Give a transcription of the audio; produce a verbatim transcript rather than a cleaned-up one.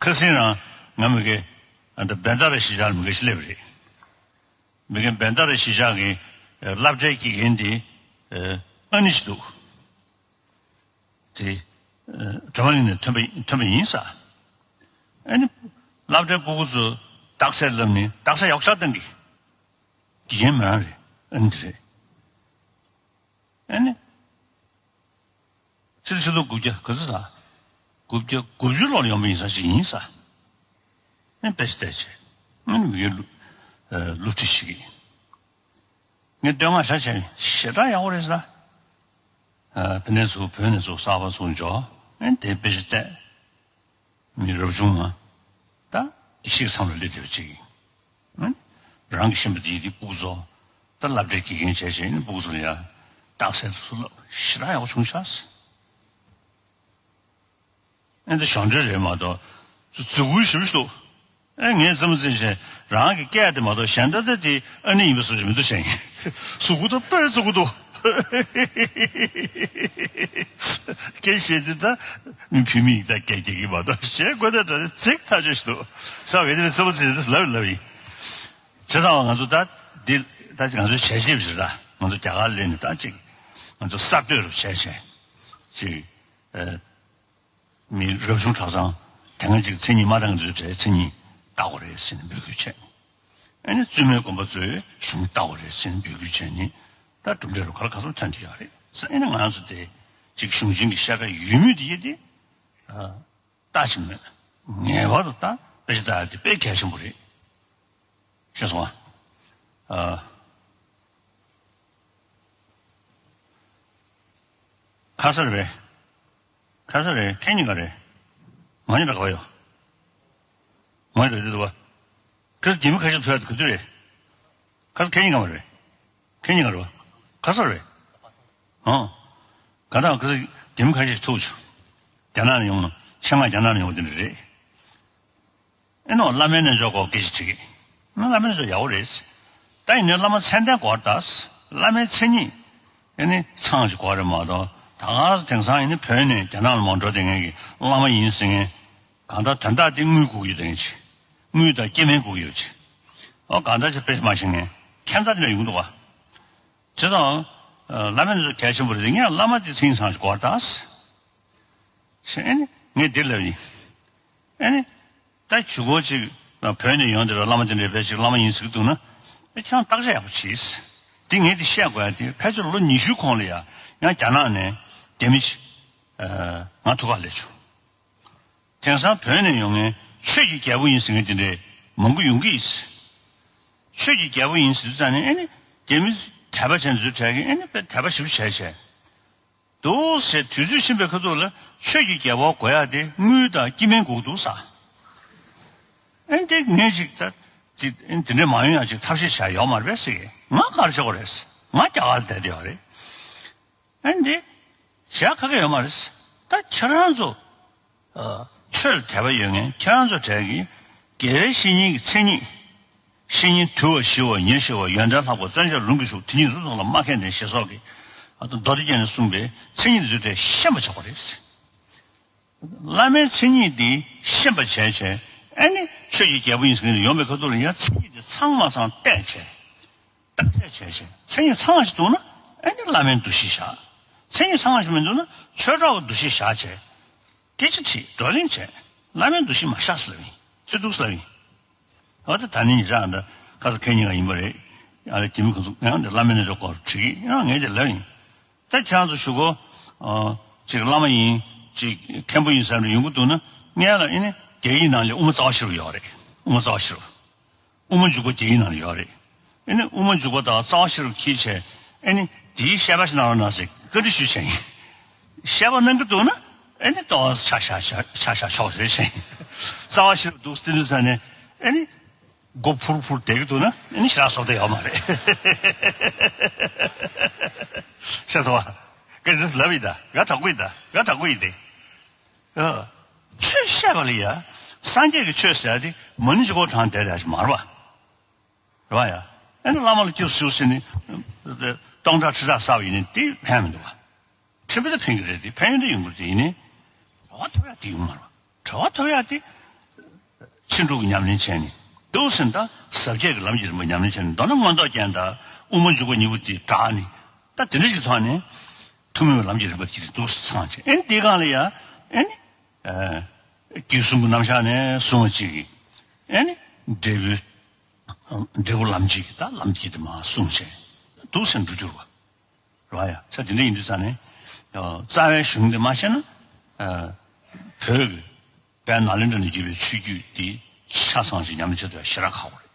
ཁ་སང་རང་ང་མི་དགེ་ཨ་ད་བན་ཏ་ར་གཞིས་ཆགས་ལ་མི་དགེ་ཞིག་སླེབས་རེད། མི་དགེ་བན་ཏ་ར་གཞིས་ཆགས་ཀྱི་ཨ་སློབ་གྲྭའི་དགེ་རྒན་དེ་ཨ་ཨ་ནི་ཞིག་འདུག་དེ་ཨ་གྲོ་མ་གླིང་ནས་ཐོན་པ་ཐོན་པ་ཡིན་ས། ཨ་ནི་སློབ་གྲྭའི་སྤུ་གུ་ཚོ་རྟགས་གསལ་ལབ་ནས་རྟགས་གསལ་ཡག་ཤོས་བཏང་གི་དགེ་རྒན་མི་རང་རེད། ཨ་ནི་དེ་རེད། ཨ་ནི། ཕྱི་ལོ་ཕྱི་ལོ་དགུ་བརྒྱ་ག་ཚོད་ཟ། དགུ་བརྒྱ་དགུ་བཅུ་ལོར་ཡོང་པ་ཡིན་ས་ཞིག་ཡིན་ས། ཨ་ནི་དཔེ་ཆ་བལྟས་བྱས། ཨ་ནི་མི་ཡུལ་སློབ་ཁྲིད་བྱེད་ཀྱི་ཡིན། ངས་བསྟོད་བསྔགས་བྱ་བྱས་ཞེ་དྲག་ཡག་པོ་རེད་ཟ། ཨ་ཕ་ནས་ཚུར་བོད་ནས་ཚུར་གསར་པ་ཚུར་འབྱོར། ཨ་ནི་དེ་དཔེ་ཆ་བལྟས། མི་རབ་བྱུང་མ། ད་དེ་ཤིག་བསམ་བློ་སླེབས་བསྡད་པ་ཅིག་ཡིན། རང་གི་ཤེས་པ་དེ་ཡིན་དེ་སྤུ་གུ་ཚོ། ད་སློབ་གྲྭའི་དགེ་རྒན་བྱས་བྱས་ནས་སྤུ་གུ་ཚོ་ལ་ཡ་རྟགས་གསལ་དུ་སུ་ལབ་ཞེ་དྲག་ཡག་པོ་བྱུང་ཤག་ཨེ་འདི་ཞོར་འཕྲོས་རེད་མ་གཏོགས། ཚུར་འཛུལ་ཁུལ་ཞེ་པོ་ཞིག་འདུག་ཨེ་ངས་བསམ་བློ་ཚད་བྱས་རང་གི་སྐད་དེ་མ་གཏོགས་གཞན་ད་ལྟ་དེ་ཨ་ནི་ཡིན་པ་བཟོ་ཅིག་མི་འདུག་བྱས་ཡིན། གཟུགས་པོ་ད་དཔེ་གཙུག་གུ་འདུག་སྐད་བཤད་དུས་ད་མི་བུད་མེད་ཡིག་ད་སྐད་རྒྱག་གི་མ་གཏོགས་གཞས་དགོས་ད་འདྲ་ཚིག་ཐག་ཆོད་ཞིག་འདུག་ས་བའི་དེ་ལ་བསམ་བློ་ཚད་ལབ་ལབ་ཡིན། བྱས་ཙང་ང་ཚོ་ད་འདི་ད་ཅིག་ང་ཚོའི་བྱས་རྗེས་ཞིག་རེད། ད་ང་ཚོ་རྒྱ་གར་སླེབས་ནས་ད་ཅིག་ང་ཚོ་གསར་གཏོད་རུ་བྱས་བྱས་ཅིག་ཨེ། མི་རབ་བྱུང་གྲྭ་ཚང་དེ་སྔ་ཅིག་མཚན་ཉིད་མ་འདང་གི་དུས་དྲའི་མཚན་ཉིད་བཏགས་པ་རེད་ཟེར་ནས་འབོད་སྐུལ་བྱས། ཨ་ནི་བཙུན་མའི་དགོན་པ་ཚོས་གཞུང་བཏགས་པ་རེད་ཟེར་ནས་འབོད་སྐུལ་བྱས་ནས་ད་གྲུབ་འབྲས་རུ་ག་ལ་ག་ཚོད་ཐོན་བསྡད་ཡོད་རེད་ཟེར། ཨ་ནི་ང་ཚོ་དེ་ཅིག་གཞུང་ཆེན་གྱི་བཤད་གྲྭ་ཡོད་མུས་དེ་ཡིན་ཏེ། ལྟ་ཅི་མོད། ངེས་པར་དུ་ད་དཔེ་ཆ་ལྟ་ཡ་དེ་དཔེ་གལ་ཆེན་པོ་རེད། ཤེས་སོང་ཨ། ཨ། ཁ་ས་རེད་པས། ཁ་ས་རེད། ཁྱེད་གཉིས་ཀ་རེད། ང་གཉིས་ལ་ག་པར་ཡོད། ང་གཉིས་ལ་འདི་འདུག་པ། ཁ་ས་རྒྱ་མི་ཁ་ཤས་ཐུག་ཡ་དེ་ག་དུས་རེད། ཁ་ས་ཁྱེད་གཉིས་ཀ་མ་རེད། ཁྱེད་གཉིས་ཀ་རེད་པ། ཁ་ས་རེད། ཨང་། ག་ད་ཁ་ས་རྒྱ་མི་ཁ་ཤས་ཐུག་བྱུང་། རྒྱ་ནག་ནས་ཡོང་ན་ཆེད་མངགས་རྒྱ་ནག་ནས་ཡོང་བ་དེ་འདྲ་རེད། ཨེ་ནོ་བླ་མའི་རྣལ་འབྱོར་སྐོར་སྐད་ཆ་དྲིས་ཀྱི། ང་བླ་མའི་རྣལ་འབྱོར་ཡག་པོ་རེད། ད་ཡིན་ནའི་བླ་མ་མཚན་ལྡན་དགོས་ད། བླ་མའི་མཚན་ཉིད་ཨེ་ནི་ཚང་ཞིག་དགོས་རེད་མ་གཏོགས། ད་ག་ས་དེང་སང་ཡིན་ནའི་བོད་ནས་རྒྱ་ནག་ལ་མར་འགྲོ་བསྡད་མཁན་གྱི་བླ་མ་ཡིན་ཟེར་མཁན། གང་ལྟར་དོན་དག་དེ་དངུལ་དགོས་ཀྱི་ཡོད་དེ་ཅི། དངུལ་དང་སྐྱེ་དམན་དགོས་ཀྱི་ཡོད་ཅི། ཨོ་གང་ལྟར་ཅི་དཔེ་མ་ཤེས་མཁན་ཁྱད་མཚར་དེ་འདྲ་ཡོང་གི་འདུག་བ། བྱས་ཙང་། བླ་མའི་རྣལ་འབྱོར་གལ་ཆེན་པོ་རེད། ངས་བླ་མ་དེ་མཚན་ཉིད་ཚང་ཞིག་དགོས་ད། ཞེས་ཨེ་ནི་ངས་འདི་ལབ་ཡིན། ཨེ་ནི། ད་གཞུག་གུ་ཅིག་བོད་ནས་ཡོང་བསྡད་པའི་བླ་མ་དེ་འདྲས་དཔེ་ཅིག་བླ་མ་ཡིན་ཟེར་གྱི་འདུག་ན། ཨེ་ཁྱེད་རང་བརྟག་དཔྱད་ཡག་པོ་བྱེད། འདི་ངས་འདི་བཤད་དགོས་ཡ་དེ་ཕལ་ཆེར་ལོ་ཉི་ཤུའི་གོང་ལ་ཡ་ཡང་རྒྱ་ནག་ནས་རྒྱ་མི་ཅིག་ང་ཐུག་ག་སླེབས་བྱུང་། དེང་སང་བོད་ནས་ཡོང་མཁན་ཆོས་ཀྱི་རྒྱལ་པོ་ཡིན་ཟེར་མཁན་དེ་འདྲས་མང་པོ་ཡོང་གི་ཡིན། ཆོས་ཀྱི་རྒྱལ་པོ་ཡིན་ཟེར་དུས་ཙང་ནས་ཨེ་ནི་རྒྱ་མི་དད་པ་ཅན་ཚོའི་གྲས་ཀྱིས་ཨེ་ནི་དཔེ་དད་པ་ཞེ་པོ་བྱས་བྱས། འདུག་ཟེར་དུས་ཚོད་ཕྱིན་པའི་ཁ་ཐུག་ལ་ཆོས་ཀྱི་རྒྱལ་པོ་དགོས་ཡ་དེ་དངུལ་དང་སྐྱེ་དམན་དགོས་འདུག་ས། ཨེ་འདི་ངས་ཅིག་ད་ཅིག་ཨེ་འདི་འདྲས་མ་ཡོང་ཡ་ཅིག་ཐབས་ཤེས་བྱ་ཡོད་མ་རེད་པས་ཟེར་གི། ང་ག་རེ་བྱེད་དགོས་རེད། ང་རྒྱ་གར་ལ་བསྡད་བསྡད་ཡོད་རེད། ཨེ་འདི་བྱ་ག་གེ་ཡོད་མ་རེད། ད་ཁྱེད་རང་ཚོ་ཨ་ཆོས་ལ་དད་པ་ཡོད་མཁན་ཁྱེད་རང་ཚོ་གྲས་ཀྱིས་དགེ་བའི་བཤེས་གཉེན་གྱི་མཚན་ཉིད། བཤེས་གཉེན་དུལ་བ་ཞི་བ་ཉེར་ཞི་བ་ཡོན་ཏན་ལྷག་པ་བརྩོན་བཅས་ལུང་གིས་ཞུགས་དེ་ཉིད་རིགས་མཐོང་ལ་སྨྲ་མཁས་ལྡན་ཞེས་སོགས་ཀྱི་ཨ་མདོ་སྡེ་རྒྱན་ནས་གསུངས་པའི་མཚན་ཉིད་དེ་ཚོའི་གྲས་ཤེས་པ་བྱ་དགོས་རེད། བླ་མའི་མཚན་ཉིད་འདི་ཤེས་པ་བྱས་བྱས་ཨ་ནི་ཆོས་ཀྱི་རྒྱལ་པོ་ཡིན་ཟེར་མཁན་དེ་ཡོང་པའི་ཁ་ཐུག་ལ་ཡང་མཚན་ཉིད་དེ་ཚང་མ་ཚང་བལྟས་བྱས། བརྟག་དཔྱད་བྱས་བྱས་མཚན་ཉིད་ཚང་བ་ཞིག་འདུག་ན་ཨ་ནི་བླ་མའི་འདུ་ཤེས་བཞག་མཚན་ཉིད་ཚང་བ་ཞིག་མི་འདུག་ན་ཆོས་གྲོགས་ཀྱི་འདུ་ཤེས་བཞག་བྱས། སྐད་ཆ་དྲིས་བགྲོ་གླེང་བྱས། བླ་མའི་འདུ་ཤེས་མ་བཞག་ཟེར་ལབ་ཡིན། ཚུལ་སྡུག་ཟེར་ལབ་ཡིན། འོ་ད་ད་ནི་ཉེ་ཆར་འདྲ་ཁ་ས་ཁེ་ཉིན་ག་ཡིན་པ་རེད། ཡང་ལ་དེ་མི་ཁོ་ཚོ་ཡང་འདྲ་བླ་མའི་རྣལ་འབྱོར་སྐོར་དྲིས་ཡང་ངས་དེ་ལབ་ཡིན། ད་ཁྱེད་རང་ཚོ་ཞུ་གོ་ཅིག་བླ་མ་ཡིན་ཅིག་མཁན་པོ་ཡིན་ཟེར་འདྲ་ཡོང་གི་འདུག་ན་ངས་ལ་ཨེ་ནི་རྒྱ་ཡིག་ནང་ལ་དབུ་མ་རྩ་བ་ཤེས་རབ་ཡོད་རེད། དབུ་མ་རྩ་བ་ཤེས་རབ། དབུ་མ་འཇུག་པ་རྒྱ་ཡིག་ནང་ལ་ཡོད་རེད། ཨེ་ནི་དབུ་མ་འཇུག་པ་དང་རྩ་བ་ཤེས་རབ་འཁྱེར་བྱས་ཨེ་ནི་དེའི་བཤད་པ་ཞིག་གནང་རོགས་གནང་ཟེར་བཀའ་འདྲི་ཞུས་བྱས་ཡིན། བཤད་པ་གནང་གི་འདུག་ན་ཨེ་ནི་ཏོག་ཙམ་ཆ་བཞག་ཆ་བཞག་ཆོག་རེད་བྱས་ཡིན། རྩ་བ་ཤེས་རབ་འདུག་སྟེ་འདུག་ས་ནས་ཨེ་ནི་མགོ་ཕུར་ཕུར་བསྡད་ཀྱི་འདུག་ན་ཨེ་ནི་ཞེ་དྲག་བཟོ་བསྡད་ཡོད་མ་རེད། ཤེས་སོང་བ། སྐད་འདི་ལབ་ཡིན་ད་ང་དྲག་པོ་ཡིན་ད་ང་དྲག་པོ་ཡིན་ཏེ། ཨ། ཆོས་བཤད་པ་ལ་ཡ། སངས་རྒྱས་ཀྱི་ཆོས་ཟེར་ཡ་དེ་མ་ཎི་གཅིག་པོ་བགྲངས་བསྡད་ཡ་ཞིག་མ་རེད་པ། རེད་པ་ཡ། ཨ་ནི་བླ་མ་ལ་སྐྱབས་སུ་མཆིའོ་ཟེར་ནས། སྟོང་ཕྲག་ཁྲི་ཕྲག་བསགས་པ་ཡིན་ནའི་དེ་ཕན་མི་འདུག་པ། ཕན་པ་དེ་ཕན་གྱི་རེད་དེ་ཕན་ཡོན་དེ་ཡོང་གི་རེད་དེ་ཡིན་ནའི། གྲོལ་བ་ཐོབ་ཡ་དེ་ཡོང་མ་རེད་པ། གྲོལ་བ་ཐོབ་ཡ་དེ། ཕྱིན་དྲུག་གི་ཉམས་ལེན་བྱས་ནས་འདུག་སེ་ད་ཟབ་རྒྱས་ཀྱི་ལམ་གྱི་རིམ་པ་ཉམས་ལེན་བྱས་ནས། མདོར་ན་མངོན་རྟོགས་རྒྱན་དང་དབུ་མ་འཇུག་པ་གཉིས་པོ་དེ་བསྒྲགས་ནས། ད་དེ་འདྲ་ཞིག་ཐོག་ནས་ཐུན་མོང་གི་ལམ་གྱི་རིམ་པ་དེ་འདུག་སེ་ཚང་བྱས། ཨེ་ནི་དེའི་སྒང་ལ་ཡ་ཨེ་ནི་རྒྱུད་གསུམ་གྱི་རྣམ་གཞག་ནས་གསུངས་པ་ཅིག་གིས། ཨེ་ནི་འབྲས་བུ་འབྲས་བུ་ལམ་གྱི་གི་ད་ལམ་གྱི་དེ་མར་གསུངས་བྱས་འདུག་སེ་འགྲོ་རྒྱུ་རེད་བ། རེད་བ་ཡ། ས་དེ་འདྲ་ཡིན་དུས་ཙང་ནས་རྩ་བའི་གཞུང་དེ་མ་ཤེས་ན། བོད་ཀྱི་དཔལ་ནཱ་ལེནྡྲ་ནས་བརྒྱུད་པའི་ཆོས་བརྒྱུད་དེ་ཆ་ཚང་ཞིག་ཉམས་ལེན་བྱེད་ཐུབ་ཡ་ཞེ་དྲག་ཁག་པོ་རེད།